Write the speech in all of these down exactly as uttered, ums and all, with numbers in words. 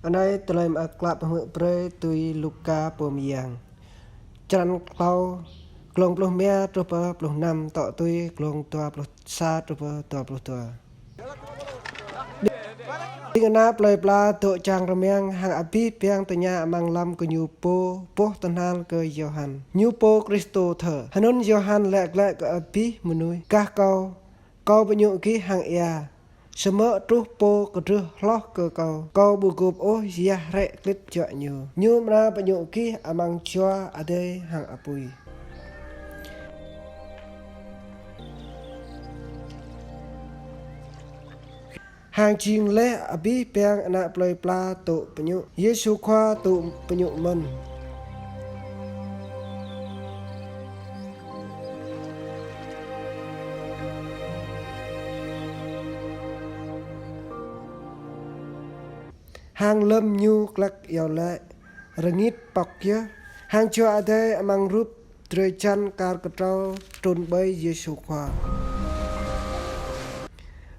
Anai tơlơi mơak klă pơhmư̆ brơi tui Luka pô mơyang. Črăn klâo, glông pluh rơma truh pơ pluh năm, tŏ tui glông dua pluh sa truh pơ dua pluh dua. Ƀing ană plơi pla dŏ čang rơmang hăng abih bang tơña amăng lăm kơ ñu pô boh tơhnal kơ Yôhan, ñu pô Kristô thơ. Hơnŭn Yôhan laĭ glaĭ kơ abih mơnuih: Gah kâo, kâo pơñŭ gih hăng ia, samơ̆ truh pô kơdrưh hloh kơ kâo, kâo ƀu gôp ôh yah hrĕ klĭt juă ñu. Ñu amra pơñŭ gih amăng Jua Adai hăng apui. Hăng jing laih abih bang ană plơi pla tŭ pơñŭ, Yêsu Khua tŭ pơñŭ mơ̆n. Hăng lơ̆m ñu glăk iâu laĭ, rơngit pŏk yơh, hăng Jua Adai amăng rup drơi jăn kar kơtrâo trŭn ƀơi Yêsu Khua.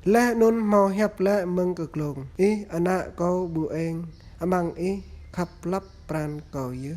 Laih anŭn hmâo hiăp laĭ mơ̆ng kơ glông: Ih Ană kâo ƀu eng, amăng ih khăp lăp pran kâo yơh.